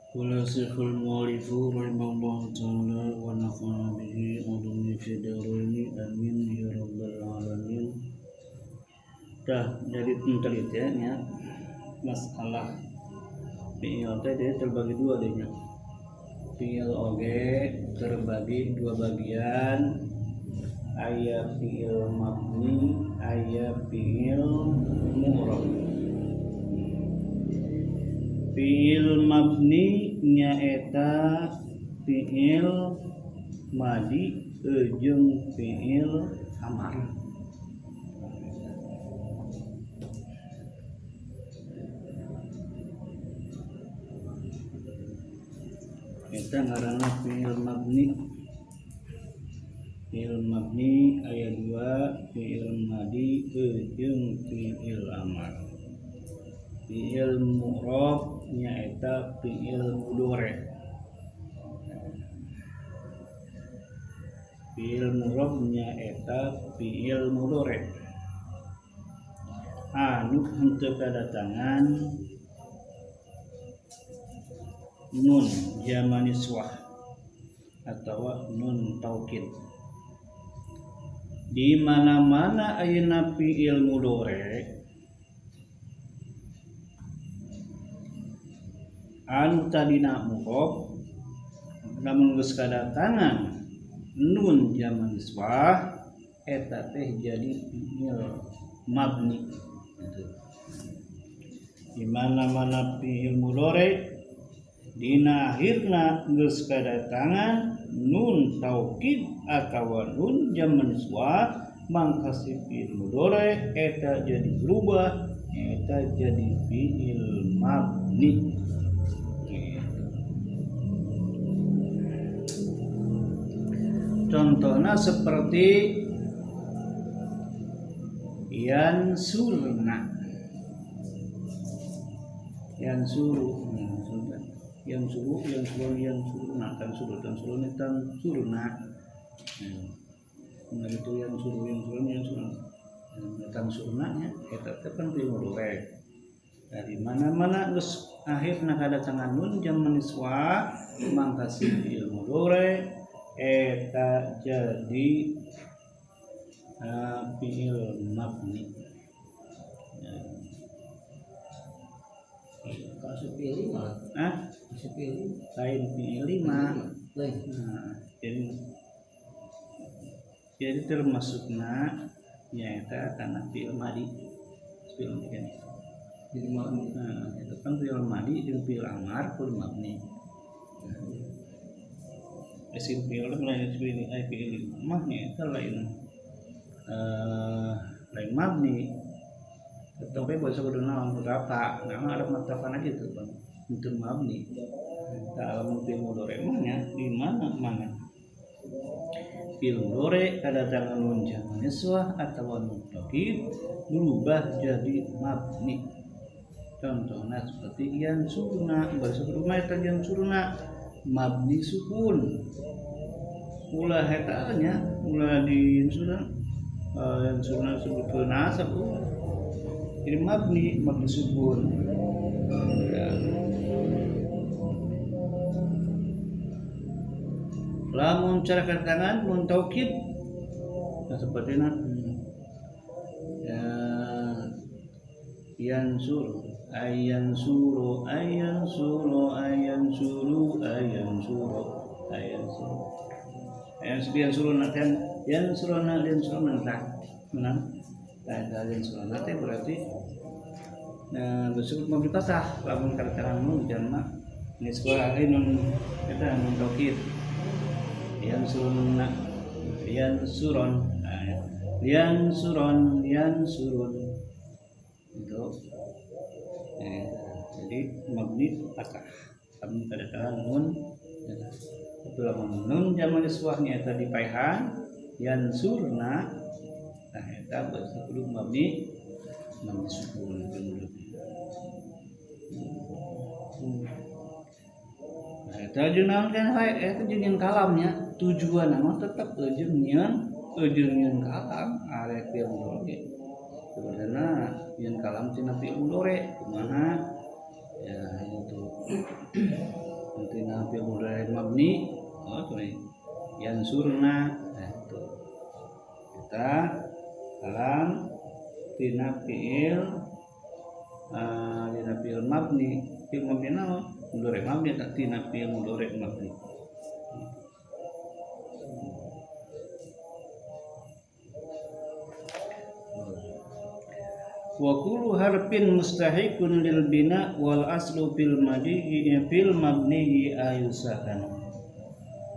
Qala Syekhul Mu'allifu rahimahullahu ta'ala wa nafa'ana bihi ulumi fi dharaini amin ya rabbal alamin. Dah dari penelitiannya masalah fi'il teh terbagi dua deh nya. Fi'il oge terbagi dua bagian, aya fi'il mabni, aya fi'il mu'rab. Fi'il mabni nyaeta fi'il madi jeung fi'il amar. Eta ngaranna fi'il mabni. Fi'il mabni aya dua, fi'il madi jeung fi'il amar. Fi'il mu'rab nyaeta fi'il mudhari. Fi'il mu'rab nyaeta fi'il mudhari anu henteu kadatangan nun jamaniswah atawa nun taukid. Di mana-mana ayeuna fi'il mudhari anu tadina mu'rab lamun geus kadatangan nun jaman niswah eta teh jadi fi'il mabni. Di mana-mana fi'il mudhari dina akhirna geus kadatangan nun taukid atawa nun jaman niswah mangka si fi'il mudhari eta jadi berubah, eta jadi fi'il mabni. Contohnya seperti yansurna, yansuru, yansuru, yansuru, yansurna, tansuru, tansuru, tansurna. Nah, itu yansuru, yansuru, yansurna, tansurna nya eta teh kan fi'il mudhari. Dari mana-mana geus akhirna kadatangan nun jaman niswah mangka si fi'il mudhari eta jadi fi'il mabni. Kasih fi'il lima. Hah? Kasih fi'il lain fi'il lima. Nah, jadi termasukna nyaeta kana fi'il madi. Fi'il madi. Jadi mabni. Nah, itu kan fi'il madi jeung fi'il amar kudu mabni. Isim fi'il lain fi'il fi'il mah nyaeta lain lain mabni. Tapi bahasa kudu naon kudu apa? Nah, ada matakan aja tuh bang untuk mabni. Kalau fi'il mudhari mah nya di mana mana fi'il mudhari kadatangan nun jaman niswah atawa nun taukid berubah jadi mabni. Contohnya seperti yansurna, bahasa kudu mah eta yansurna mabni sukun. Ulah eta nya ulah di yansurna yansurna sebutkeun nasab jadi mabni, mabni sukun. Ya. Lamun cara katakan mun taukid nah seperti na ya yansur ayansuru ayansuru ayansuru ayansuru ayansuru ayansuru nanti yansuruna yansuruna tah menang tah yansuruna teh berarti nah disebut mabni fathah lamun katakan nun jalma nisbah nun eta nun taukid yansuruna yansuron yansuron yansurun itu. Jadi mabni fathah lamun kadatangan nun itu lamun nun jaman niswahnya eta dipaihan yansurna nah eta berarti kudu mabni mabni sukun. Nah eta jeung naon kan eta jeung yang kalamnya tujuan mah tetep jeung nyeun kalam arek fi'il mudhari. Sebenarnya yang kalam tina fi'il mudhari kumaha ya itu. mabni oh tuh yansurna nah itu eta lam tina fi'il tina fi'il mabni fi'il mabni naon mudhari mabni tak tina fi'il mudhari mabni. Wa kullu harfin mustahiqun lil bina wal aslu fil madi fil mabni ayusakan.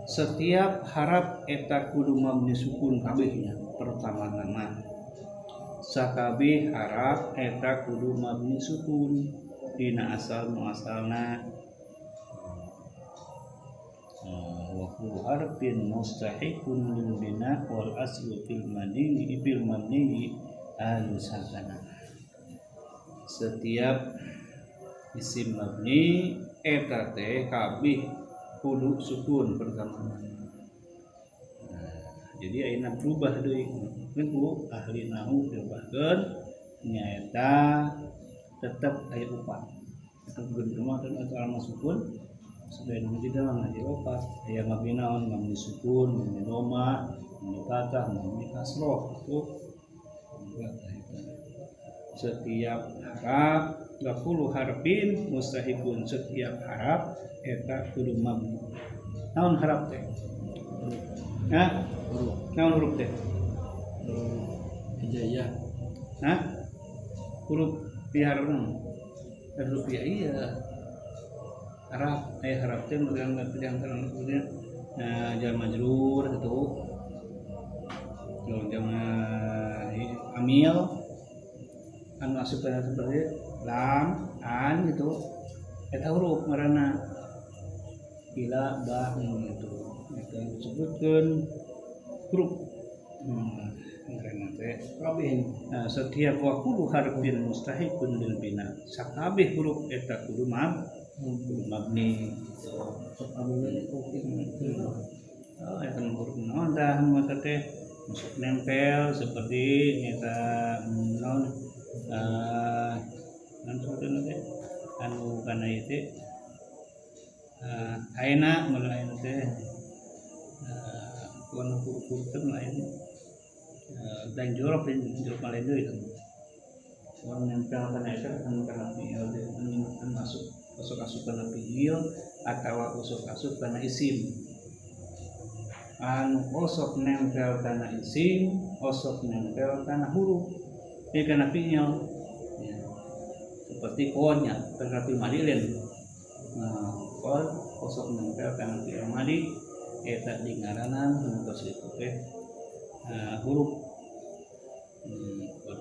Setiap haraf eta kudu mabni sukun kabehnya pertama nama. Sakabeh haraf eta kudu mabni sukun dina asal muasalna. Wa kullu harfin mustahiqun lil bina wal aslu fil madi fil mabni ayusakan. Setiap isim mabni eta teh kabeh kudu sukun pertama. Nah, jadi ayeuna berubah deui kan ku ahli nahwu diubahkeun nyaeta tetep aya opat. Tetep kudu mah kan asal sukun sebagai di dalam aya opat, aya mabni naon, mabni sukun, mabni dhamma, mabni fathah, mabni kasroh itu. Setiap haraf wa kullu harfin mustahikun setiap haraf eta kudu mabni. Naon haraf teh? Hah? Huruf. Naon huruf teh? Huruf hijaiyah. Hah? Huruf di haraf naon? Huruf iya. Haraf aya haraf teh megang antara maksudnya jar majrur gitu. Jangan amil anu asup kana seperti lam an gitu eta huruf ngaranna ila ba gitu eta disebutkeun huruf ngaranna teh kabeh. Nah, setiap wa kullu harfin mustahiqun lil bina sakabeh huruf eta kudu mabni oh eta huruf naon tah mata teh masuk nempel seperti nyata naon naon sebutna teh anu kana ieu teh ayeuna mun ayeuna teh anu huruf teh lain dan jorok lain deui orang nempel kana eta anu kana fi'il teh anu masuk asup kana fi'il atawa usuk asup kana isim anu osok nempel kana isim osok nempel kana huruf ieu kana fi'il ya. Seperti qolnya kana fi'il madi lain. Nah, qol osok nempel kana fi'il madi eta dingaranan nu kos itu teh huruf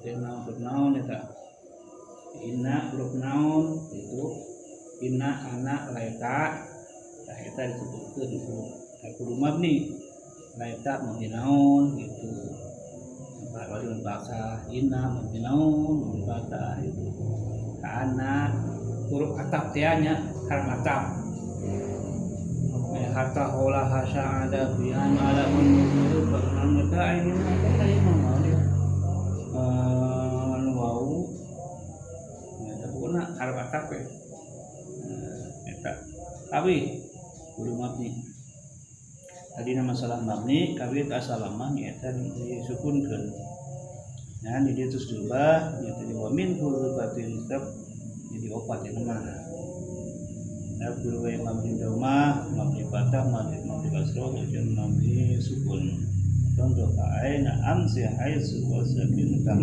teh naon huruf naon eta inna huruf naon itu inna ana laeta tah eta disebutkeun huruf kudu mabni laeta mabni naon gitu wali bahasa inna mabni naon mabni fathah itu kana huruf ataf teh nya harf ataf hatta hola hasa ada bi an ala mun bahkan eta ayeuna teh ayeuna mah anu wau eta pokona harf ataf we eta kabeh kudu mabni. Tadi nama masalah mabni kabeh asal mah nyaeta disukunkeun. Nah, di dieu terus diubah nyaeta di wa min hurufatin tetep jadi opat ya mah. Nah, kudu we mabni dhammah, mabni fathah, mabni kasroh, jeung mabni sukun. Contoh aina amsi haitsu wa sakin kam.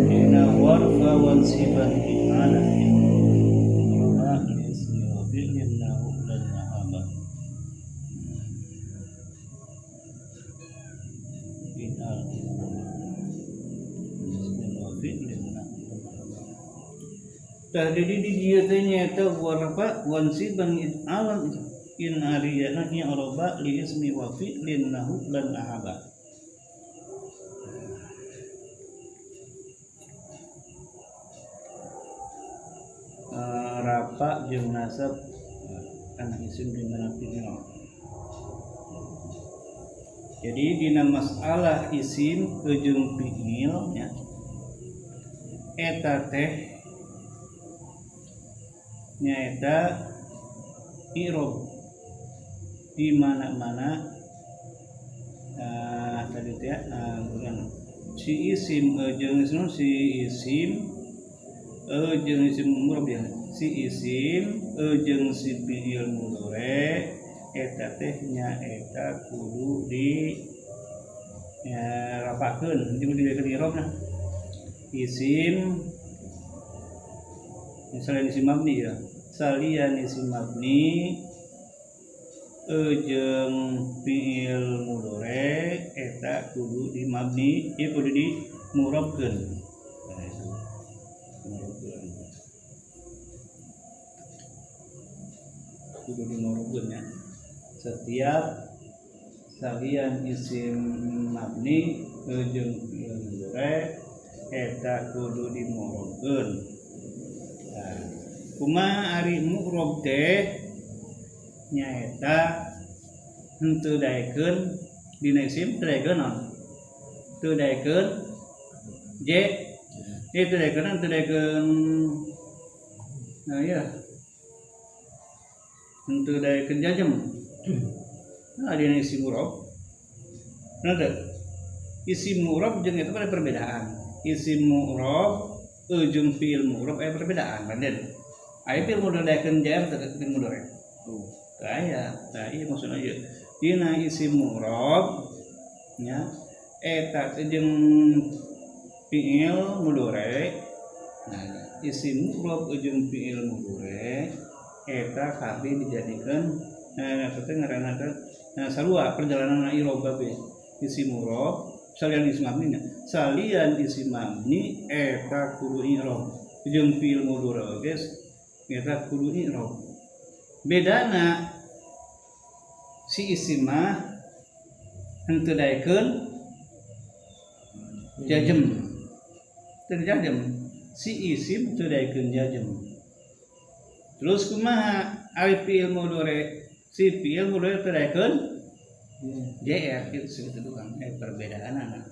Ina warfa wansiban ala wa ismi wa fi'lin lahu lan nahaba. Tah jadi di dieu teh nyaeta warfa wansiban alam in ariyana i'raba li ismi wa fi'lin lahu lan ahaba. Rapa jeung nasab kana isim jeung kana fi'il. Jadi dina masalah isim jeung fi'il nya eta teh nyaeta i'rab. Di mana-mana tadi teh si isim jeung si isim jeung isim murab ya. Si isim jeung si fi'il mudhari eta teh nyaeta kudu di rapakeun jeung dijadikeun i'rabna. Isim salian isim mabni ya. Salian isim mabni jeung fi'il mudhari eta kudu di mabni ieu kudu di murabkeun. Nah itu murabkeun. Kudu di murabkeun ya. Setiap salian isim mabni jeung fi'il mudhari eta kudu di murabkeun. Nah, kumaha ari mu'rab teh nyaeta henteu daekeun dina isim teu daekeun naon? Teu daekeun j teu daekeun teu daekeun nah ya henteu daekeun jajem. Nah dina isim mu'rab. Nah teu isim mu'rab jeung eta ada perbedaan. Isim mu'rab jeung fi'il mu'rab aya perbedaan kan. Aya fi'il mudhari daekeun jar teu fi'il mudhari. Oh, aya. Tah ieu maksudna ieu. Dina isim mu'rab nya eta jeung fi'il mudhari. Nah, isim mu'rab jeung fi'il mudhari eta kabeh dijadikeun eta teh ngaranna teh sarua perjalanan i'rab kabeh. Isim mu'rab salian isim mabni nya. Salian isim mabni eta kudu i'rab jeung fi'il mudhari oge eta kudu i'rab. Bedana si isim mah henteu daekeun jajem. Teu jajem. Si isim teu daekeun jajem. Terus kumaha ari fi'il mudhari? Si fi'il mudhari teu daekeun JR itu segitu doang. Perbedaanana.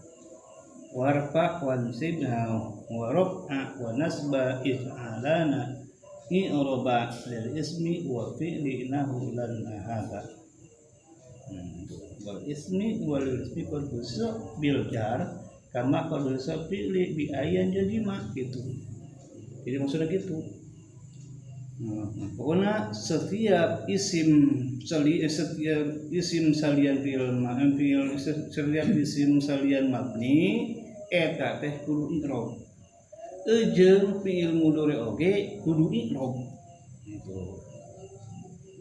Warfa wansibna wa raf'a wa nasba if'alana i'raba lil ismi wa fi'li nahu lan ahaba. Wal ismi wal ismi qad bil jar kama qad fi'li bi ayyan jazima gitu. Jadi maksudnya gitu. Nah, pokoknya setiap isim setiap isim salian fi'il fi'il setiap isim salian mabni eta teh kudu i'rab. Jeung fi'il mudhari oge kudu i'rab. Gitu.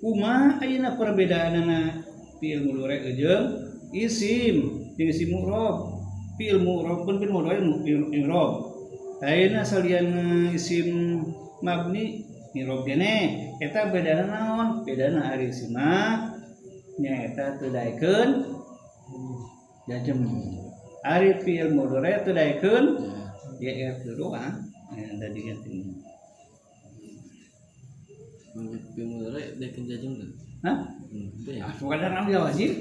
Kumaha ayeuna perbedaanana fi'il mudhari jeung isim jeung isim mu'rab? Fi'il mu'rab pun fi'il mudhari i'rab. Ayeuna salian isim mabni i'rab keneh eta bedana naon? Bedana ari isim mah nyaeta teu daekeun jajem. Ari fi'il mudhari teu daekeun ya itu doang yang tadi ganti. Fi'il mudhari daekeun jajem teh? Hah? Ah, bukan lam ya wajib.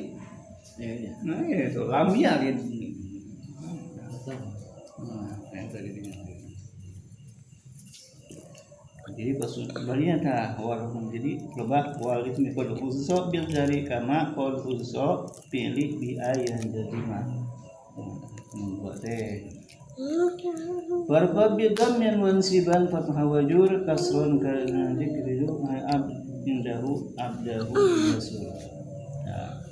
Iya. Nah, itu lam ya gitu. Nah, yang tadi diganti. Jadi pas kembalinya tah warhum jadi lebah wal ismi qad khususa bil jari kama qad khususa pilih bi ayan jazima. Membuat teh. Warba bi dhammin wa insiban fathah wajur kasrun kana dzikru ab indahu abdahu rasul. Nah,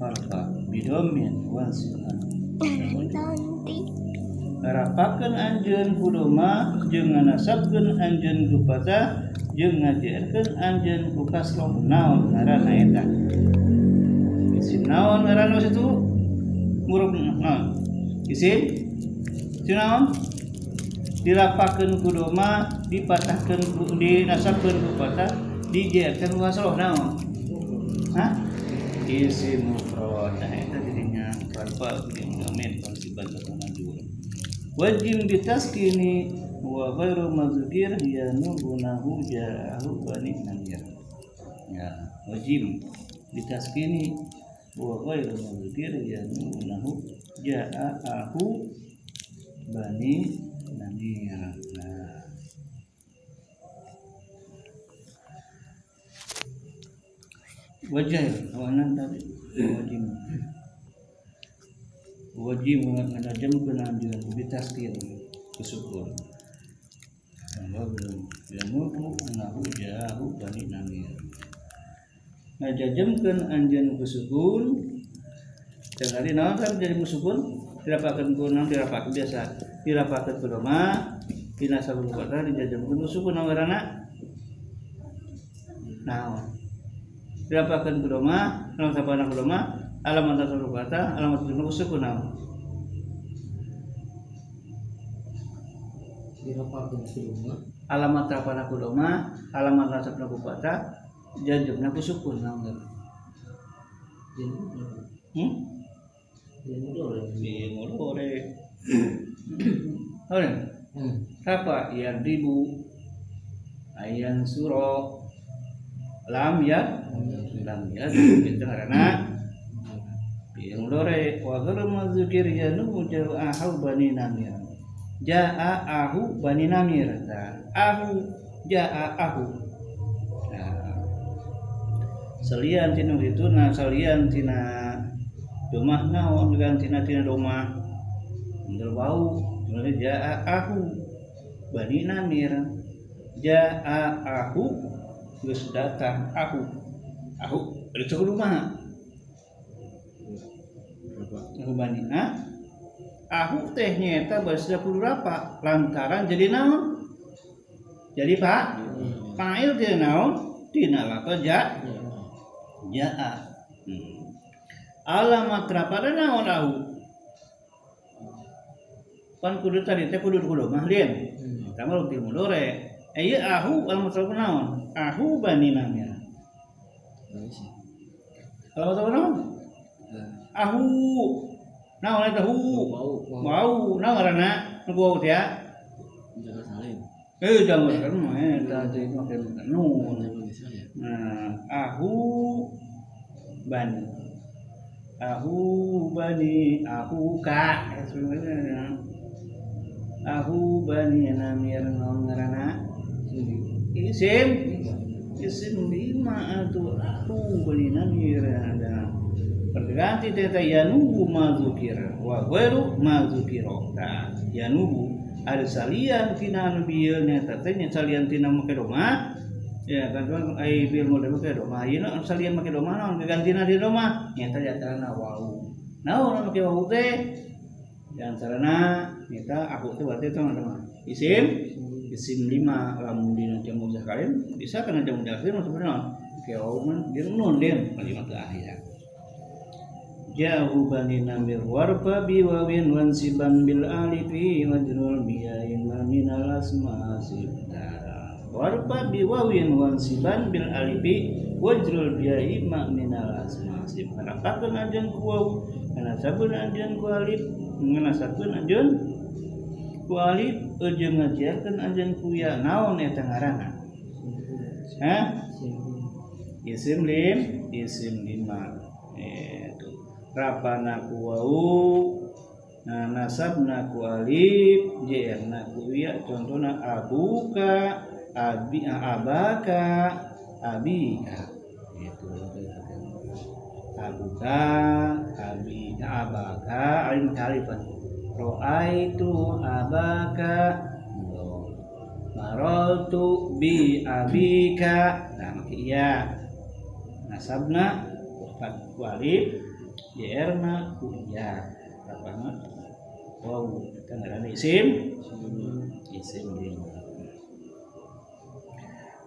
warba bi dhammin wa insiban. Ngarapakeun anjeun ku doma jeung nganasabkeun anjeun ku fatah jeung ngajerkeun anjeun ku kasroh naon ngaranna eta. Isim naon ngaranna situ? Murab naon? Isim naon? Dirapakeun ku doma, dipatahkeun ku dinasabkeun ku fatah, dijerkeun ku kasroh naon? Hah? Isim mufrad. Nah eta jadinya tanpa jeung domain konsibal majrur. Wajim bitaskini wa ghairu mazkir ya nubunahu ja'ahu bani namir. Ya, wajim bitaskini wa ghairu mazkir ya nubunahu ja'ahu bani namir. Nah. Wajah awanan tadi wajib. Wajib ngajamkeun anjeun bitaskin kesyukur. Belum yanuhu anahu jahu bani namir. Ngajamkeun anjeun kusukun. Tadi naon kan jadi musukun dirapakeun ku naon dirapakeun biasa. Dirapakeun ku doma dina sabun kota dijajamkeun musukun naon ngaranna? Naon? Dirapakeun ku doma, naon sapana ku doma, alamat sabun kota, alamat musukun naon? Dirapakeun ku doma, alamat rapana ku doma, alamat nasabna ku kota, jajamna ku sukun naon ngaranna? Fi'il mudhari. Hore. Rapa yadribu ayan suro lam ya lam ya itu ngaranna fi'il mudhari wa ghairu mazkir yanu ja'ahu bani namir. Ja'a ahu bani namir. Ahu ja'a ahu. Nah, salian tina itu nah salian tina domah naon gantina tina domah indel wau jaa ahu bani namir jaa ahu geus datang ahu ahu itu rumah ahu bani ha ahu teh nyaeta basa kudu rapa lantaran jadi naon jadi pak fa'il tina naon tina lafaz ja jaa alamat rapada naon ahu pan kudu tadi teh kudu kudu mah lien eta mah fil mudhari ieu ahu alamat rapada naon ahu bani namir alamat rapada naon ahu naon eta hu wau naon ngaranna nu wau teh ya jangan salin jangan kan mah eta teh make nun nah ahu bani ahu bani ahu ka ahu bani namir naon ngaranna isim isim lima atuh ahu bani namir ada perganti teh yanubu ma dzukir wa ghairu ma dzukira tah yanubu ada salian tina anu bieu nya teh nya salian tina make doma ya kan tuan ai bil mode make doma ayeuna salian make doma naon gagantina di doma nyaeta di antarana wau naon make wau teh di antarana nyaeta aku teh berarti teh mah isim isim lima lamun dina jamu zakarin bisa kana jamu zakarin maksudna naon make wau mah jeung nun din kalimat akhir jahu bani namir warfa bi wawin wansiban bil alifi wajrul biyain ma minal asma sibta warfa bi wawin wansiban bil alifi wajrul biyai ma minal asma sibta nanapakeun anjeun ku waw nanasabeun anjeun ku alif nganasabkeun anjeun ku alif jeung ngajarkeun anjeun ku ya naon eta ngaranna hah isim lim isim lima itu rapana ku wau nah nasabna ku alif jerna ku ya contohna abuka abi abaka abika itu abuka abi abaka alim kalifan roaitu abaka maraltu bi abika nah make iya nasabna ku alif jerna ku ya rapana wau eta ngaranna isim isim lima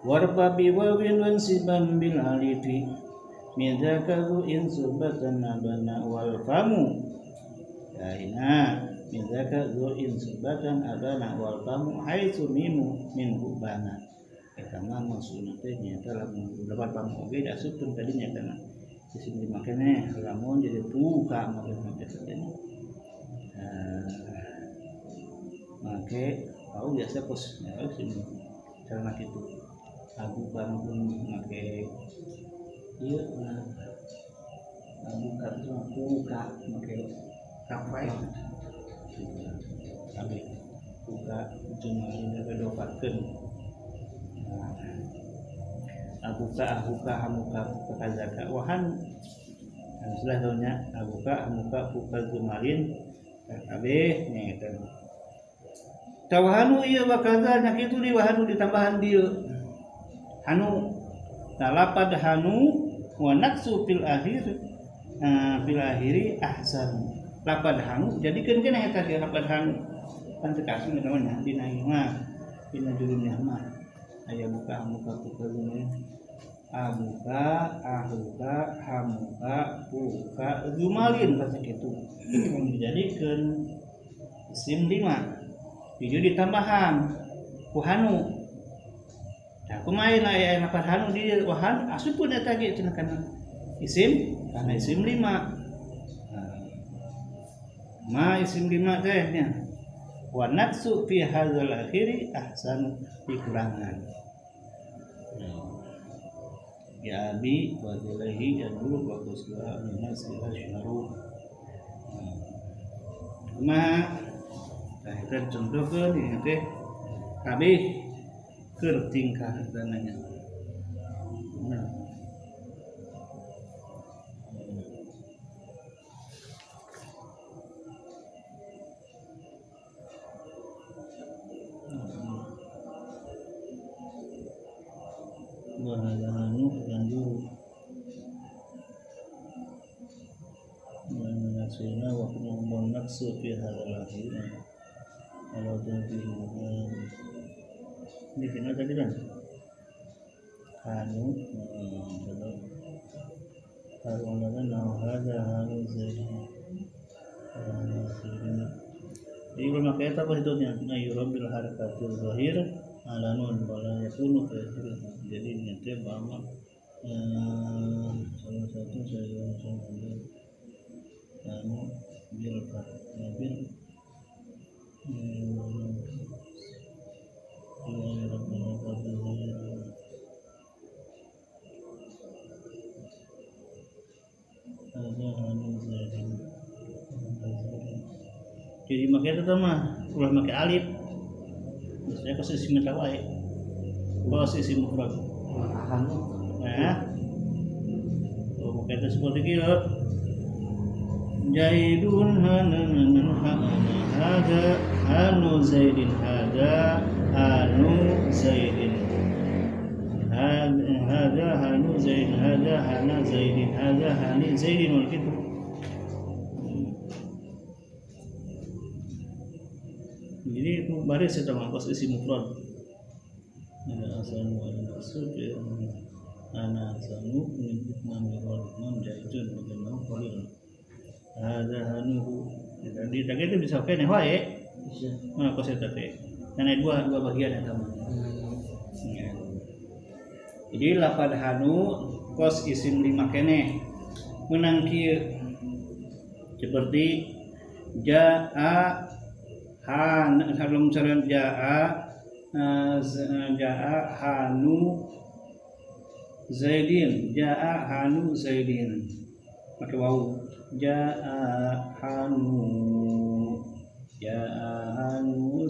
warfa bi wawin wansiban bil alifi min dzakaru in subatan abana wal famu kaina min dzakaru in subatan abana wal famu haitsu mimu min hubana eta mah maksudna teh nyaeta lamun dapat famu oge diasupkeun tadi nyaeta isim lima keneh lamun jadi buka make teh make au biasa kos ya isim karena kitu abu pun make ieu abu ka itu buka make kapai kabeh buka jeung didopatkeun Abuka ahuka hamuka puka kazaka wahan anu salah nya abuka hamuka puka zumalin kabeh nya eta tawahanu ieu wakaza nya kitu di wahanu ditambahan dieu hanu talapad hanu wa naqsu fil akhir fil akhiri ahsan lapad hanu jadikeun keneh eta ge lapad hanu kan teu kasih namanya dina ieu mah dina jurumnya mah aya buka hamuka puka zumalin abuka ahuka hamuka puka zumalin pasti kitu itu dijadikeun isim lima dieu ditambahan ku hanu tah kumaha aya lapad hanu di wahan asupun eta ge cenah kana isim kana isim lima ma isim lima teh nya wa naqsu fi hadzal akhiri ahsanu dikurangan ya abi wa ilahi yadulu wa qusla min nasi asyharu ma tah eta contohkeun ieu teh kabeh keur tingkah dananya nah wahanu dan juru dan nasina wa kumul naqsu fi hadzal akhir ala tadhi ini kena tadi kan hanu kalau lana hadza hanu zaid jadi kalau pakai apa itu nya yurabil harakatil zahir ala nun wala yakunu fi jadi nyata bahwa salah satu saya anu bil bil jadi makanya itu mah ulah make alif biasanya posisi minta wae posisi mufrad nah oh makanya seperti kieu Zaidun hanan hada hanu Zaidin hada hanu Zaidin hada hanu Zaidin hada hana Zaidin hada hani Zaidin wal kitu. Jadi itu baris eta mah posisi mufrad. Ada asal wal maksud ya ana asanu min itmam wal itmam jaizun bagaimana qalil. Hadza hanuhu. Jadi tadi itu bisa oke nih wae. Bisa. Nah, kos eta teh. Karena dua bagian eta mah. Ya. Jadi lafad hanu kos isim lima keneh. Menang kieu. Seperti jaa han sebelum misalnya jaa jaa hanu Zaidin, jaa hanu Zaidin. Pakai wawu. Jaa hanu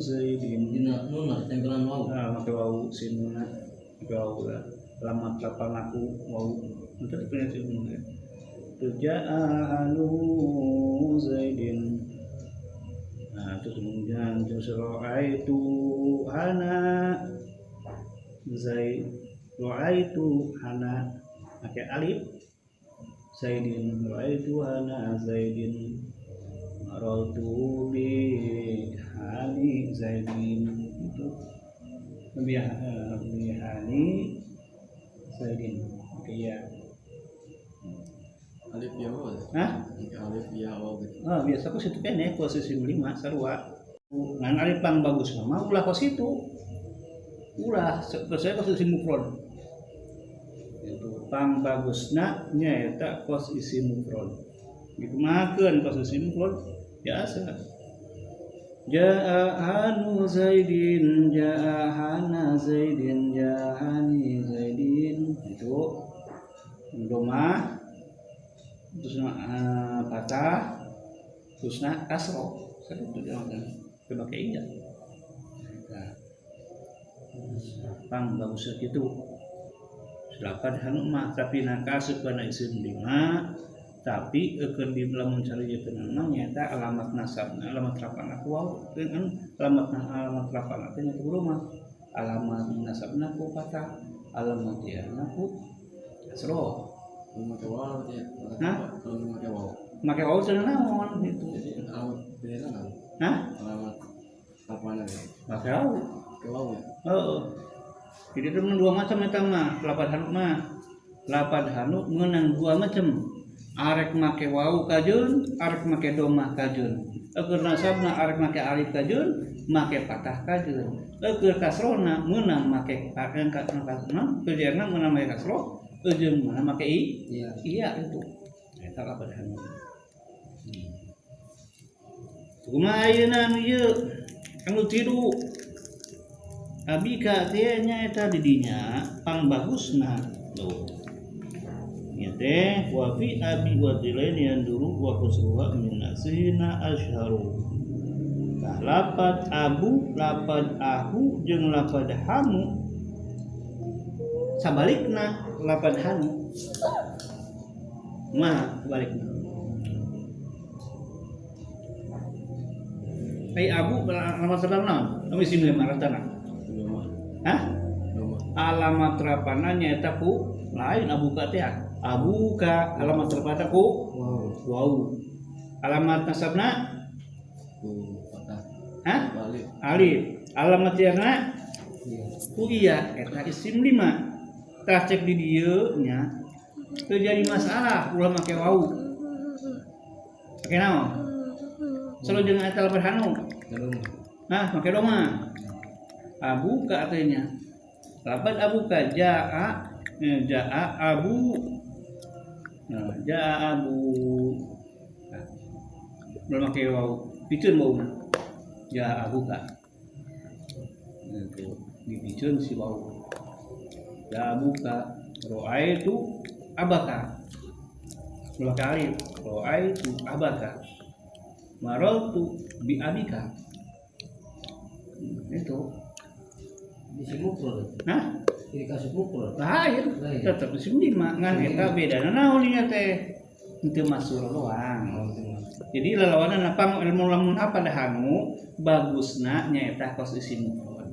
Zaidin. Dina nuna tempelan wawu. Ah, pakai wawu sin nuna. Pakai wawu lah. Lamat lapan aku wawu. Itu punya sin nuna. Jaa hanu Zaidin. Nah, terus kemudian terus ra'aitu hana Zaid ra'aitu hana pakai alif Zaidin ra'aitu hana Zaidin marartu bi hani Zaidin itu bi hani Zaidin oke ya alif ya waw. Hah? Alif ya waw gitu. Ah, biasa kos itu kene posisi 5 sarua. Ngan alif pang bagus mah ulah kos itu. Ulah saya kos isim mufrad. Itu pang bagusna nya eta kos isim mufrad. Dikumahakeun kos isim mufrad biasa. Jaa hanu Zaidin, jaa hana Zaidin, jaa hani Zaidin. Itu domah terus patah terus na kasro satu itu jangan pakai iya nah, pang bagus gitu Lapad hanu mah tapi nakasuk kana isim lima tapi keur di lamun cariekeun mah nyaeta alamat nasabna alamat rapana ku waw alamat alamat rapana teh nyaeta kudu mah alamat nasabna ku patah alamat diana ku kasroh. Make waw teh. Hah? Make waw. Make waw cenah naon gitu. Jadi alamat diana kan? Hah? Alamat rapana ya. Make waw. Make waw ya. Heeh. Jadi itu dua macam eta mah, lapad hanu mah. Lapad hanu meunang dua macam. Arek make waw kajeun, arek make domah kajeun. Eukeun nasabna arek make alif kajeun, make patah kajeun. Eukeun kasrohna meunang make kasrohna, kejerna meunang make kasroh, eujeung meunang make i. Iya. Iya itu. Eta lapad hanu. Kumaha ayeuna anu ieu? Anu tilu abika teh nyaeta di dinya pangbagusna tuh nya teh wa fi abi wa dilain yanduru wa kusruha min nasina asharu. Tah lapad abu lapad ahu jeung lapad hamu sabalikna lapad hanu mah sabalikna ai abu alamat sedang naon anu isim lima rantana. Hah? Alamat rapana nyaeta ku lain abuka teh. Abuka alamat rapana ku waw. Waw. Alamat nasabna ku patah. Hah? Alif. Alif. Alamat jarna ku iya eta isim lima. Tah cek di dieu nya teu jadi masalah ulah make waw. Make naon? Selalu jeung eta lapar hanu. Nah, make doma. Abuka artinya lapad abuka jaa jaa abu nah, jaa abu nah, belum pakai waw picun waw jaa abuka itu dipicun si waw jaa abuka roaitu abaka belum pakai alif roaitu abaka maraltu bi abika itu isim mufrad. Hah? Dikasih mufrad. Lain, tetep isim lima ngan eta bedana naon nya teh? Henteu masuk doang. Jadi lalawanan apa ilmu lamun apa dahanu bagusna nyaeta kos isim mufrad.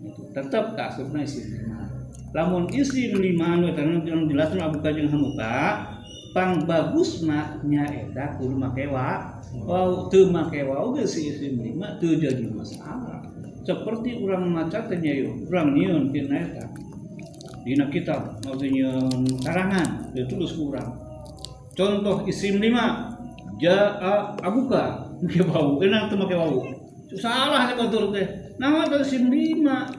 Itu tetep kasupna isim lima. Lamun isim lima anu eta nu jelas nu abuka jeung hamuka, pang bagusna nyaeta kudu make wa. Waw teu make waw geus isim lima teu jadi masalah. Seperti orang maca teh nya urang nyieun tina eta dina kitab maksudnya nyieun karangan ditulis ku urang contoh isim lima jaa abuka make wau enak teu make wau salah teh batur teh naon teh isim lima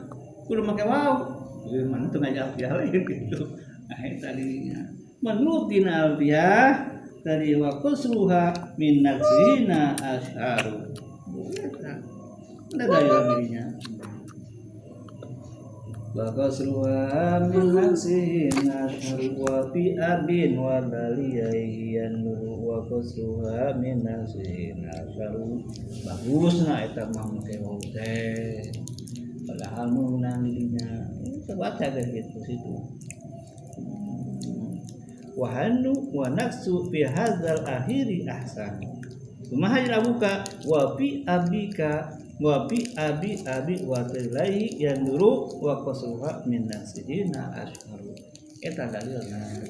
kudu make wau ieu mah teu ngaji alfiah lain gitu nah eta dirinya menurut dina alfiah tadi wa qasruha min nafsina asharu eta ada dalil dirinya. Wa qasruha min nafsina asharu wa fi abin wa baliyaihi yanuru wa qasruha min nafsina asharu. Bagusna eta mah make wau teh. Padahal meunang dirinya. Itu baca teh gitu situ. Wa hanu wa nafsu fi hadzal akhiri ahsan. Kumaha abuka wa fi abika wa bi abi abi wa tilaihi yanduru wa qasruha min nasihina asharu eta dalilna.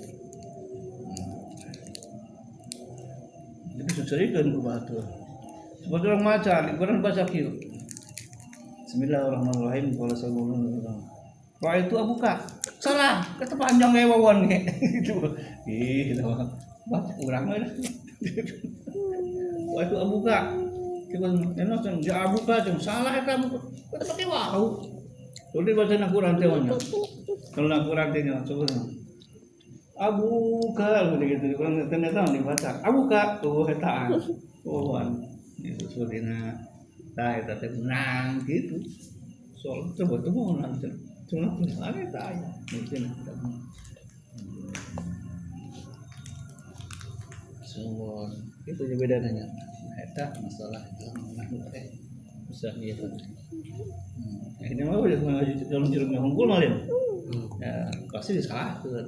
Jadi secerikeun ku batur. Seperti orang maca, orang baca kieu. Bismillahirrahmanirrahim. Qala sallallahu alaihi wasallam. Wa itu abuka. Salah, kata panjang we wawan ge gitu. Ih, gitu. Baca urang we. Wa itu abuka. Coba enak ceng abuka ceng salah eta abuka. Kita pakai wau. Tulis baca na Quran teh nya. Kalau na Quran teh nya coba. Abuka gitu kurang ternyata dibaca. Abuka tuh eta. Oh, itu sepertina. Tah eta teh menang gitu. Soal coba tuh menang. Cuma salah eta aya. Mungkin semua itu bedanya. Eta masalah dalam teh usah ieu. Ini mah udah ngaji dalam jeruk unggul malin. Ya, pasti disalahkeun.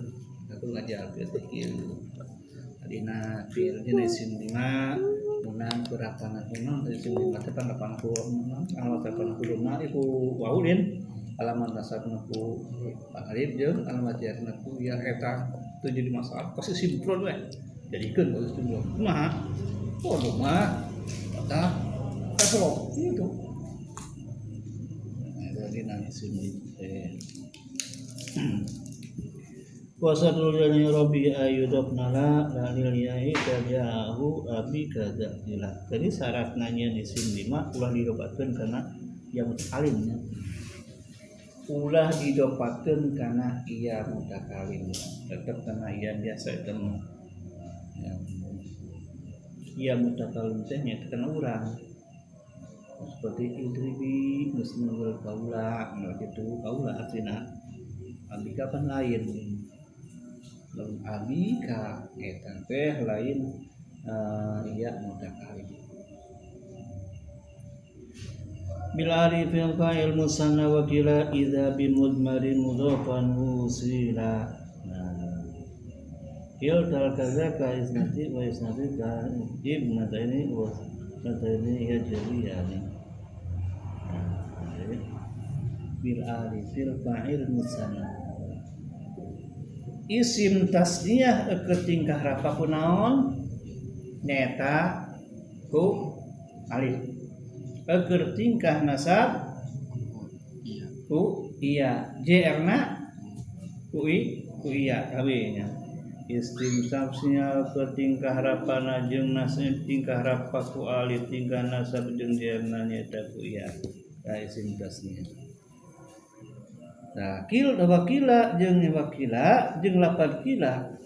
Aku ngajarkeun teh kieu. Dina fiil dina isim lima munang kurapana munang isim lima teh pan ku alamat delapan puluh lima iku waulin alamat nasabna ku alif jeung alamat jarna ku ya eta tuh jadi masalah pasti simpron we jadikeun kalau simpron kumaha waduh mah eta kasro gitu dina isim teh wasadul yani rabbi ayudab nala lalil yahi tabi'ahu abi kaza ila. Jadi syarat nanya isim lima ulah didapatkeun karena ya mutakalim nya. Ulah didapatkeun karena ia mutakalim. Tetep karena ia biasa itu mah. Ya. Ia mutakalim teh nya kana urang. Seperti idribi geus nunggu kaula, gitu kaula artina. Abika pan lain. Lamun abika eta teh lain ya mutakalim. Bil alifil fa'il musanna wa kila idza bi mudmarin mudhafan wusila. Nah, il kal kadzaka isnati wa isnati ka ibnataini wa isnataini yajriyani. Nah, bil alifil fa'il musanna. Isim tasniyah keur tingkah rapa ku naon nyaeta ku alif keur tingkah nasab ku iya jrna ku i ku iya kabeh nya isim tasniyah keur tingkah rapana jeung nasab tingkah rapa ku alif tingkah nasab jeung jrna nyaeta ku iya ka isim tasniyah. Nah, kil wakila jeung wakila jeung lapan kila.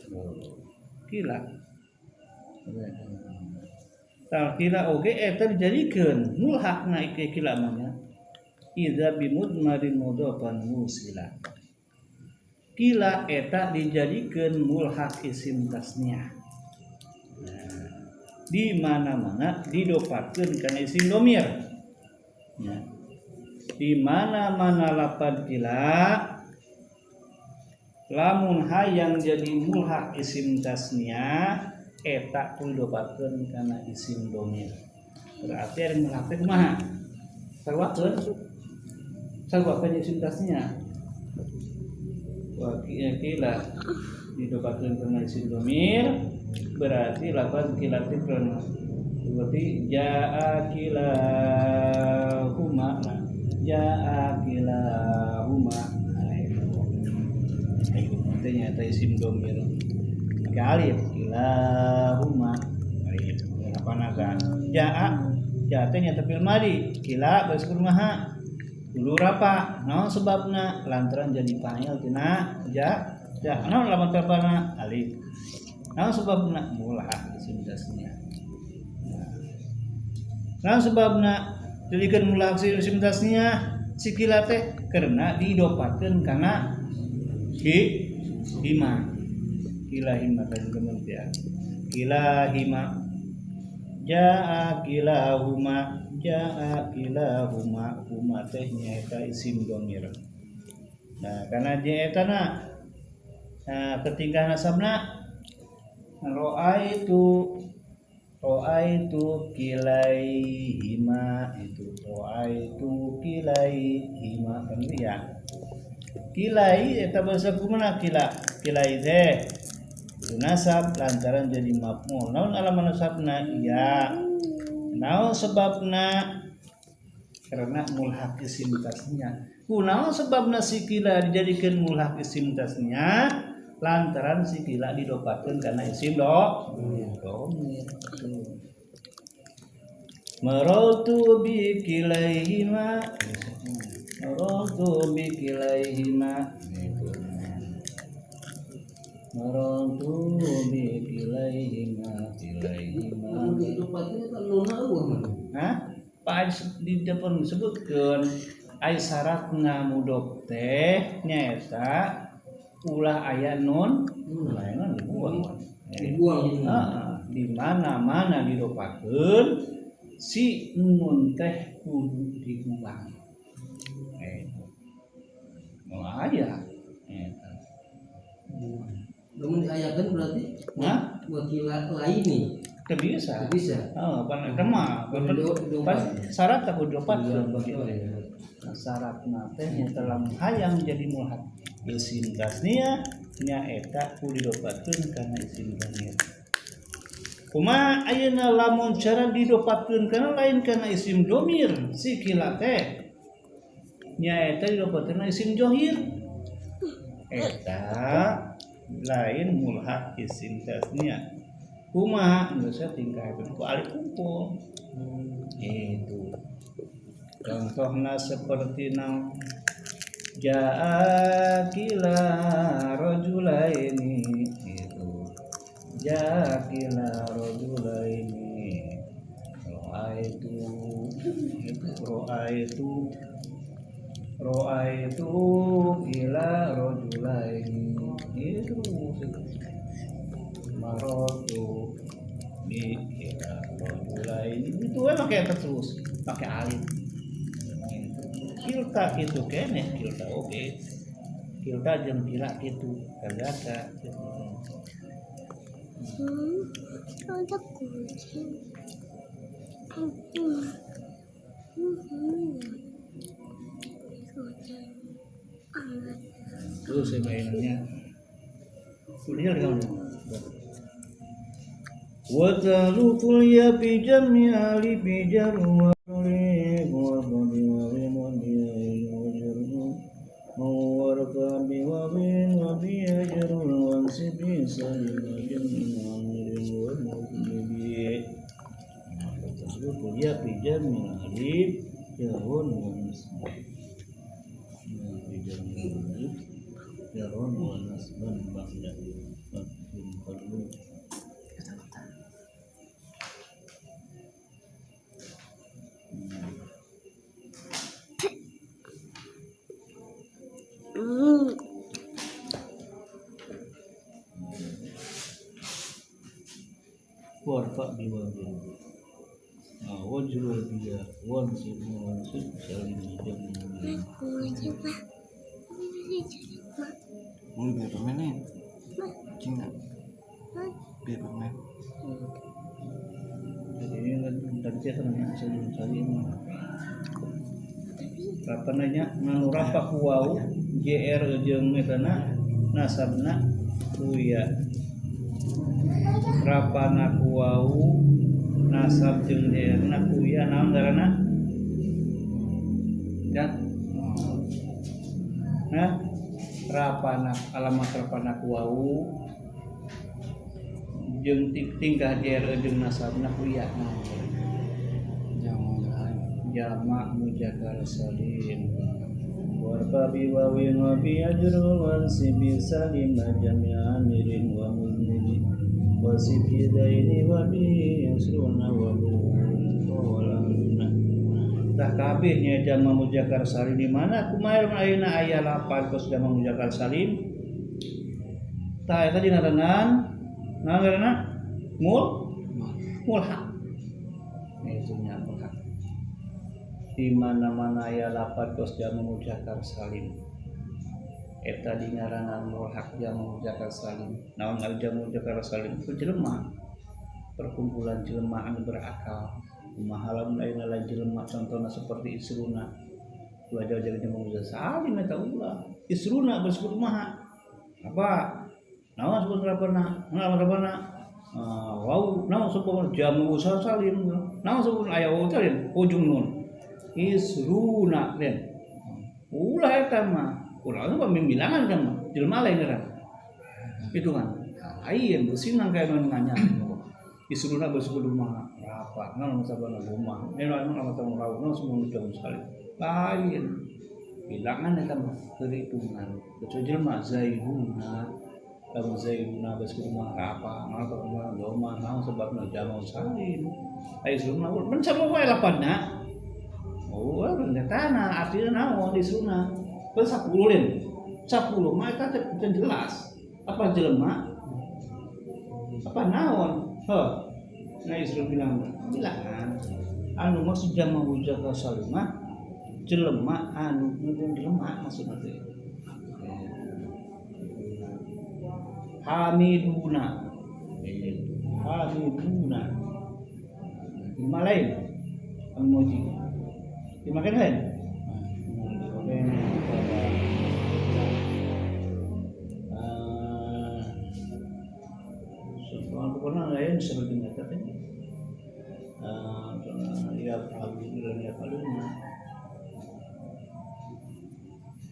Kila. Tal kila oge eta dijadikeun mulhaqna ieu kila mah nya. Idza bimudmarin mudhafan musila. Kila eta dijadikeun mulhaq isim tasniyah. Nah, di mana-mana didopatkeun kana isim domir. Ya. Di mana-mana lapan kila lamun hayang jadi mulhaq isim tasniyah eta kudu dopatkeun kana isim domir. Berarti ari mulhaq teh kumaha? Sarwakeun. Sarwakeun isim tasniyah. Wa kila didopatkeun kana isim domir berarti lapan kila teh berarti jaa kilahuma. Jaa kilahuma. Itu nyata isim domir. Pakai alif kilahuma. Alif apa naga? Jaa jaa teh nyata fil madi. Kila geus kumaha? Kudu rapa. Naon sebabna? Lantaran jadi fa'il tina ja. Ja naon lamun terpana? Alif. Naon sebabna? Mulhaq isim tasniyah. Naon sebabna? Jadikan mulhaq isim tasniyah si kila teh karena didopatkeun kana hi hima. Kila hima tadi kementerian. Kila hima jaa kilahuma jaa kilahuma huma teh nyaeta isim domir. Nah, karena nyaeta na nah, ketingkah nasabna ra'aitu ra'aitu kilaihima itu ra'aitu kilaihima kan ya. Kilai eta bahasa kumaha kila? Kilai teh itu nasab lantaran jadi maf'ul. Naon alaman nasabna? Iya. Naon sebabna? Karena mulhaq isim tasniyah. Kunaon sebabna si kila dijadikeun mulhaq isim tasniyah? Lantaran si kila didopatkeun kana isim domir. Marartu bi kilaihima. Marartu bi kilaihima. Marartu bi kilaihima kilaihima. Hah? Pak di depan disebutkeun ai syaratna mudhof teh nyaeta ulah aya nun, ulah aya nun dibuang. Dibuang. Heeh, di mana-mana didopakeun si nun teh kudu dibuang. Moal aya. Eta. Lamun diayakeun berarti nah wakila lain nih. Teu bisa. Teu bisa. Heeh, pan eta mah pan syarat teh kudu dopatkeun gitu. Syaratna teh nya lamun hayang jadi mulhaq isim tasniah nya eta kudu didopatkeun kana isim dhamir. Kumaha ayeuna lamun cara didopatkeun kana lain kana isim dhamir si kila teh nya eta didopatkeun isim johir. Eta lain mulhaq isim tasniah. Kumaha geus tingkah ku alif kumpul. Itu. Contohna seperti nang jaa kila rajulaini itu. Jaa kila rajulaini ra'aitu itu ra'aitu ra'aitu ila rajulaini itu marotu bi ila rajulaini itu we make terus pakai alif. Kilta kitu keneh kilta oge kilta jeung kila kitu kagaka kitu. Ada kucing. Terus saya mainannya kuliah di mana? Wa ta'ruful ya bi jam'i ali bi jarwa ya bi jamil alif jarun wa nasban bi jamil alif jarun wa nasban ba'da fathil qalbi. Warfa biwabin wajrul biya wansib wansib salim jamil. Mau biar permen Cina biar permen. Jadi ini kan tadi kan salim salim. Apa nanya nganu rafa ku wau jr jeung etana nasabna kuya. Rapana ku wau nasab jeung jr-na kuya naon ngaranna? Dan nah rapana alamat rapana ku wau jeung tingkah jr jeung nasabna kuya naon? Jamak muzakkar salim. Warfa bi wawin wa bi ajrul wansibi salim jami'a amirin wa muznibi wa sibidaini wa bi yasruna wa buqawlana. Tah kabeh nya jamak muzakkar salim di mana kumaha ayeuna aya lapan kos jamak muzakkar salim. Tah eta dingaranan naon ngaranna? Mulhaq. Itu nya mulhaq. Di mana-mana aya lapan kos jamak muzakkar salim. Eta dingaranan mulhaq jamak muzakkar salim. Naon ari jamak muzakkar salim itu jelema. Perkumpulan jelema anu berakal. Kumaha lamun ayeuna lain jelema contohna seperti isruna. Ulah jauh-jauh jamak muzakkar salim eta ulah. Isruna bersebut kumaha? Apa? Naon sebut rapana? Naon rapana? Wau, naon sebut jamak muzakkar salim? Naon sebut aya wau salim? Ujung nun. Isruna den. Ulah eta mah. Ulah mah pembilangan kan mah. Jelema lain ngaran. Hitungan. Lain bersinang kaya nu nganya. Isruna bersebut mah rapat. Naon sabana rumah. Naon naon rawu naon semua jauh sekali. Lain. Bilangan eta mah perhitungan. Kecuali jelema zaiduna. Lamun zaiduna bersebut mah rapat. Naon sabana rumah. Naon sebabna jamak salim. Ai isruna men sama wae lapanna. Oh, tanah artinya naon di sunah. Terus 10 lin. 10 mah eta teu jelas. Apa jelema? Apa naon? Heuh. Nah isrun bilang, bilangan. Anu maksud jamak muzakkar salimah jelema anu jelema maksudna teh. Hamiduna. Hamiduna. Lima lain. Emoji. Lima kan lain? Oke. Soal pokoknya lain seperti itu kan. Ya alhamdulillah ya kaluna.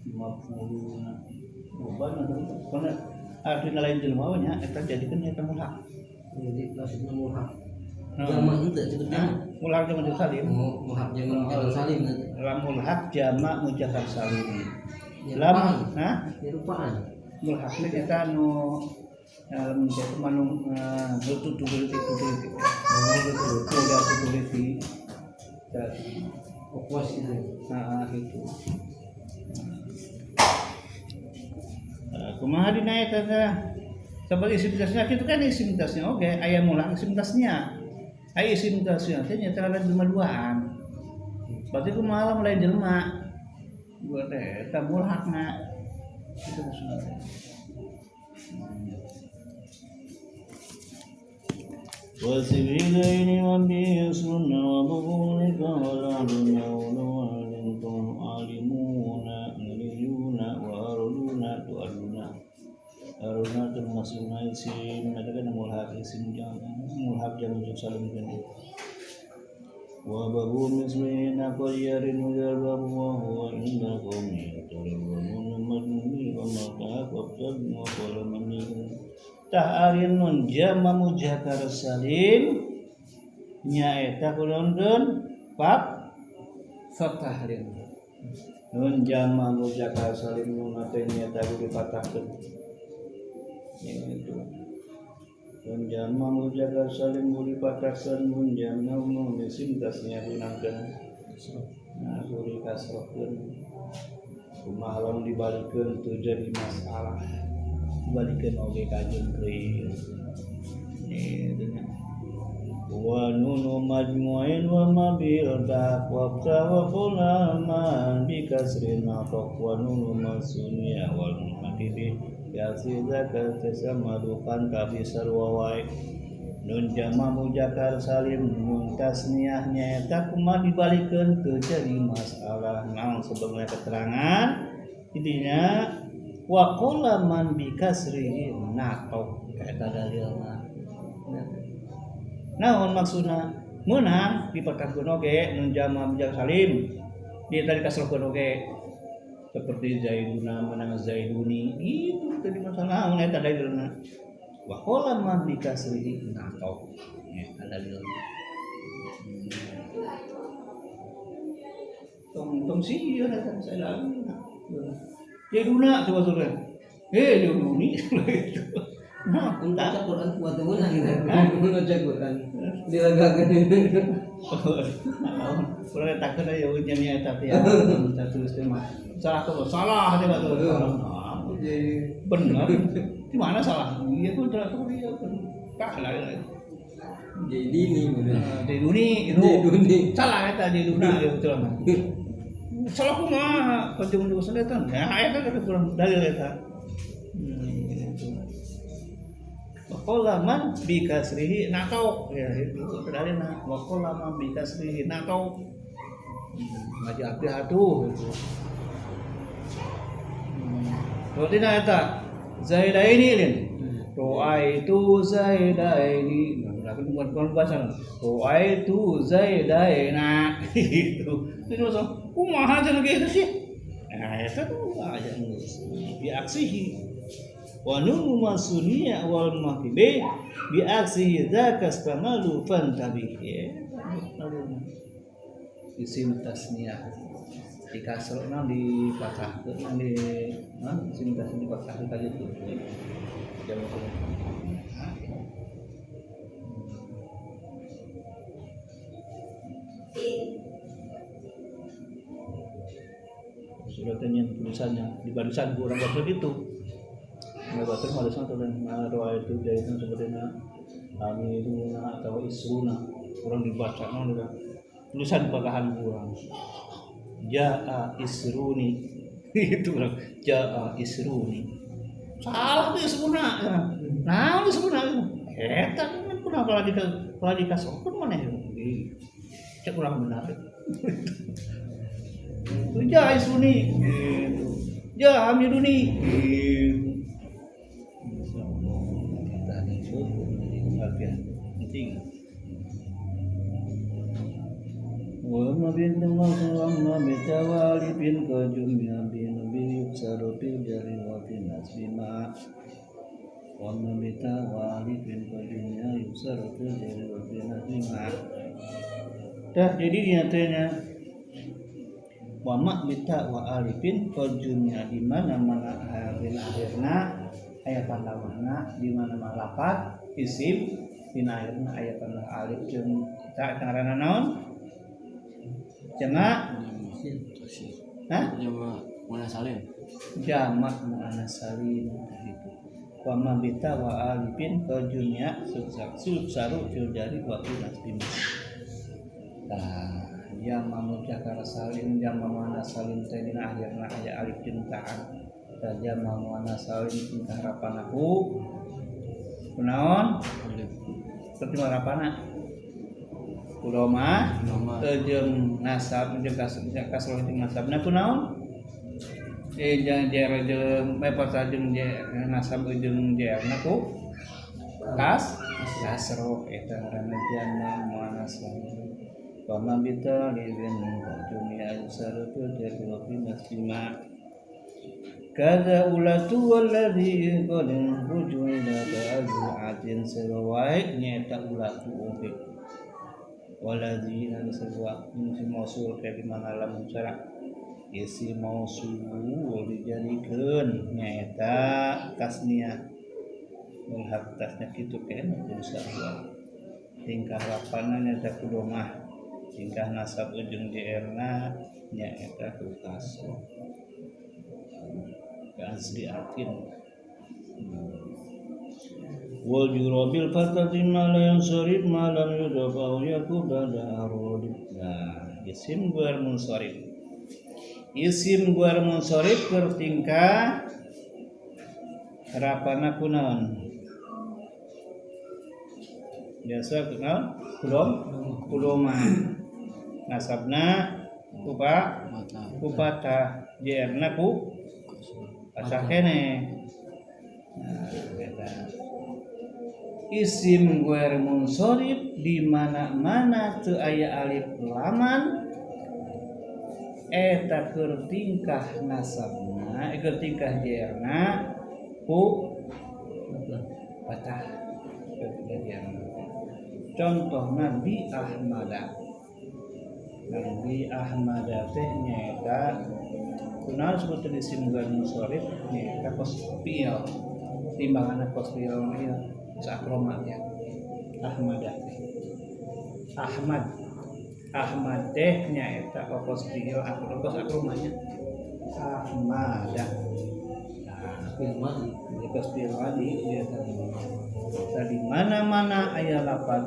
50 loba karena artinya lain jelema nya eta jadikeun eta mulhak. Jadi maksudnya mulhak. Jamak itu sebutnya. Mulhak jamak salim. Mulhak jamak muzakkar salim. Lam mulhak jamak muzakkar salim. Lam hah? Nyerupaan. Mulhak teh eta nu lamun teh mah nu tutup tutup. Oh gitu. Udah tutup. Okwas itu. Nah, gitu. Kumaha dina eta teh? Seperti isim tasnya itu kan isim tasnya oke, aya mulhak isim tasnya. Aya isim tasnya teh nya teh jelema duaan. Berarti kumaha lamun lain jelema? Dua teh eta mulhakna. Itu maksudna teh. Wasibilaini wa bisunna wa bughulika wa la'luna wa alimtum alimuna aliyuna wa arluna tu arluna arluna termasuk isim ada kan mulhak isim jamak mulhak jamak salim kan wa babu mislina qayyarin wa huwa indakum yatarabuna madnuni wa maka qabd wa qalamani tah arin nun jama muzakkar salim nyaeta kunaonkeun bab fatahlin nun jama muzakkar salim nun teh nyaeta kudu dipatahkeun itu nun jama muzakkar salim kudu dipatahkeun nun jama nun isim tasnya gunakeun nah kudu dikasrohkeun kumaha lamun dibalikeun teu jadi masalah balikeun oge kajeun teuing ieu wa nunu majmu'in wa mabil ba wa ta wa qulaman bi kasrin naqaq wa nunu masunya wal muhadibi ya sizaka tasamadukan ka bisar wa nun jama muzakkar salim nun tasniah nyaeta kumaha dibalikeun teu jadi masalah naon sebenarnya keterangan intinya wa qala man bi kasrihi naqau eta dalilna naon maksudna meunang dipatahkeun oge nun jama muzakkar salim di tadi kasrohkeun oge seperti zaiduna menang zaiduni gitu tadi masalah naon eta dalilna wa qala man bi kasrihi naqau eta dalilna tong tong sieun eta salah Jaduna coba surah. Jaduni gitu. Nah, baca Quran kuat menang gitu. Baca Quran. Dilagakeun. Urang takut aya nya eta teh. Kita tulis teh mah. Salah tuh, salah teh batu. Benar. Di mana salah? Iya tuh tuh iya. Tah lah. Jadini bener. Jaduni itu. Jaduni. Salah eta jaduna ieu betul mah. Salah kumaha kajung dosa eta nah eta kan kurang dalil eta wa qala man bi kasrihi naqau ya itu dalilna wa qala man bi kasrihi naqau ngaji abdi atuh gitu berarti na eta zaidaini lin ra'aitu zaidaini nah kan bukan baca ra'aitu zaidaina gitu itu maksud kumaha cenah kitu sih nah eta tuh aja geus bi aksihi wa nunu masunia wal mahdibi bi aksihi dzaka istamalu fantabih isim tasniah di kasrona di patahkeun di isim tasniah di patah ka ditu suratnya tulisannya di barisan kurang baca gitu nggak baca barisan tulisan roa itu jahitan seperti amiduna atau isruna kurang dibaca udah tulisan patahan kurang jaa isruni itu orang jaa isruni salah tuh isruna Kumaha sebenarnya? Eta kan kunaon kalau dikasrohkeun maneh. Cek urang benar. Itu ja Isruni gitu. Ja Hamiduni gitu. Insyaallah kita itu pengertian penting. Wa ma bin wa ma bitawali bin kajumya bin bi yuksaru bil jari wa bin nasbi ma wa ma bitawali bin kajumya yuksaru bil jari wa bin nasbi ma. Dah jadi nyatanya wa ma bita wa alifin kajumya di mana-mana dina akhirna aya tanda warna di mana-mana lapat isim dina akhirna aya tanda alif jeung ta ngaranna naon? Jamak hah? Jamak muannas salim. Jamak muannas salim gitu. Wa ma bita wa alifin kajumya subsaru fil jari wa fil nasbi. Tah jamak muzakkar salim jamak muannas salim teh dina akhirna aya alif jeung ta'an. Tah jamak muannas salim tingkah rapana ku kunaon? Seperti rapana Kuloma jeung nasab jeung kasroh jeung nasabna kunaon? Jeung jer jeung pasal jeung nasab jeung jerna ku kas kasroh eta ngaranna jamak muannas salim. Wa ma bitalibin jumia yusaratu jari wa fi nasbima kaza ulatu walladhi qad rujula ba'atin sarwai nyata ulatu oge walladhi sarwa min mausul ka di mana lamun cara isi mausul dijadikeun nyaeta tasniah mulhaq tasniah kitu keneh kudu sarwa tingkah lapana nyaeta kudomah tingkah nasab ujung JR-na nyaeta ku kasroh azliatin wal jurabil fatati ma la yansarif ma lam yudaf aw yakub ba'da arud. Nah, isim guar munsharif. Isim guar munsharif keur tingkah rapana kunaon? Biasa kunaon? Kulom, kuloma. Nasabna kupa kupata jerna ku pasah kene. Nah, eta. Isim guer munsharif di mana-mana teu aya alif laman eta keur tingkah nasabna, keur tingkah jerna ku patah keur tingkah jerna. Contohna bi Ahmada. Nabi Ahmada teh nyaeta kunaon sebutan isim guer munsharif nyaeta kos fiil. Timbanganna kos fiil ieu sakroma ya. Ahmada teh. Ahmad. Ahmad teh nyaeta kos fiil kos akromanya. Ahmada. Nah, fiil madi, kos fiil madi dia tadi. Tadi mana-mana aya lapat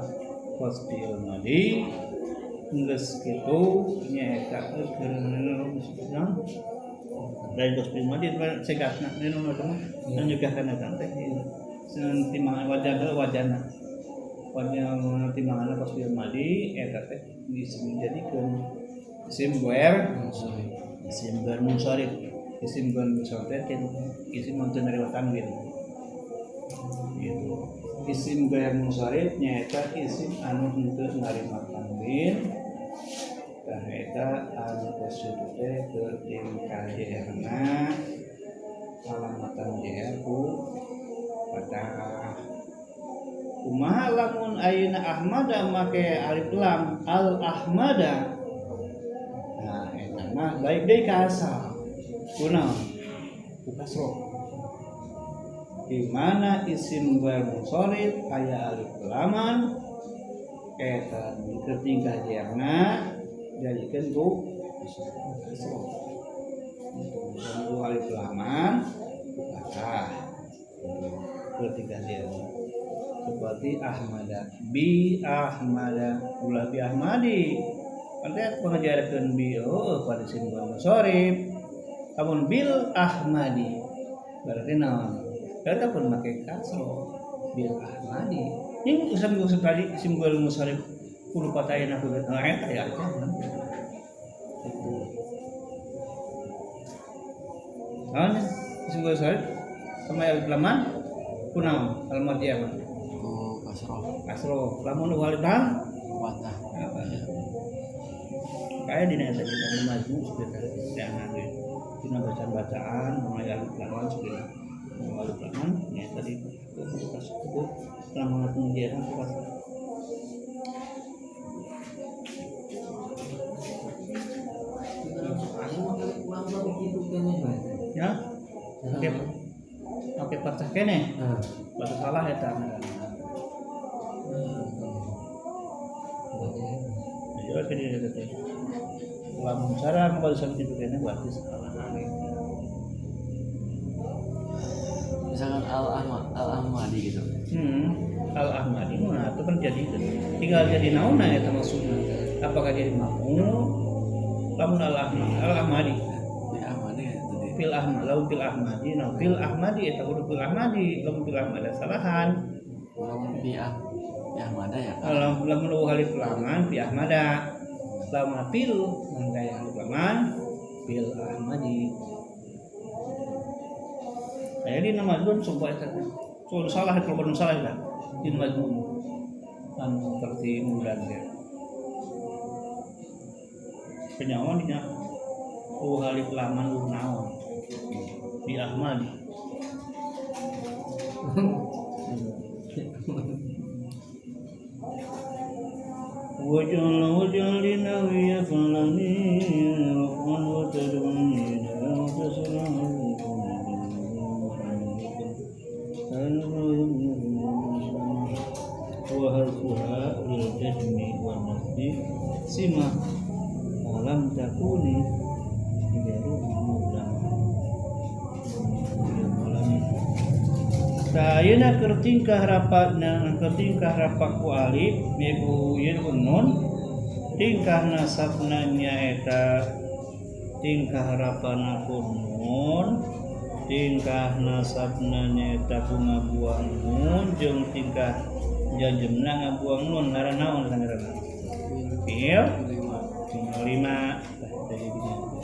kos fiil madi geus kitu nyaeta keur naon dari kos fiil madi cegatna nu mah nyugahkeun eta teh timbangan wajah wajana wajah timbangan kos fiil madi eta teh isim dijadikeun isim guer isim guer munsharif isim guer munsharif teh isim mun teu narima tanwin gitu. Isim guer munsharif nyaeta isim anu henteu narima tanwin tah eta anu kos kitu teh keur tingkah jerna alamatan jer ku patah. Kumaha lamun ayeuna Ahmada make alif lam al Ahmada. Nah eta mah baik deui ka asal. Kunaon? Ku kasroh. Di mana isim ghair munsharif aya alif laman eta keur tingkah jerna jadikeun ku kasroh. Ku alif laman ku patah. Keur tingkah jerna. Seperti Ahmada bi Ahmada ulah bi Ahmadi nanti pengajarkeun bi oh pada isim munsharif lamun bil Ahmadi berarti naon Eta pun make kasro bil ahmadi. Ini usam gusam tadi isim ghairul munsharif kudu patayna kudu eta ya eta. Itu. Naon isim ghairul munsharif sama alif laman kunaon al madiyah mah? Ku kasroh. Kasroh. Lamun alif lam patah. Apa? Kayak dina eta dina majmu sekitar jangan ge. Dina bacaan-bacaan mulai alif laman sekitar. Alif laman ya tadi itu lamun penjara kasroh. Ya. Oke. Oke patah kene. Batu salah eta. Ya kene eta teh. Lamun cara mabalisan kitu kene berarti salah. Misalkan Al Ahmadi gitu. Al Ahmadi mah itu kan jadi tinggal jadi naonna eta maksudna. Apakah jadi maf'ul? Lamun Al Ahmadi. Fil ahmad, lamun fil ahmadi, nah fil ahmadi eta kudu fil ahmadi, lamun fil ahmad ada salahan. Lamun fi ahmada ya. Lamun alif laman fi ahmada. Lamun fil mangga alif laman fil ahmadi. Aya di nama majnun sumpah eta. So salah itu belum salah eta. Di majnun. Anu seperti mudan ya. Penyawan dina alif laman naon. Di Ahmadi. Wajal wajal linawiya falani rafan wa tadwini wa tasrahu wa harfuha lil jazmi wan nasbi sima alam takuni Ayeuna keur tingkah rapatna keur tingkah rapat ku alif ku ieu ku nun tingkah nasabna nyaeta tingkah rapana ku nun tingkah nasabna nyaeta ku ngabuang nun jeung tingkah jajemna ngabuang nun ngaran naon ngaranna fi'il 5 tah jadi.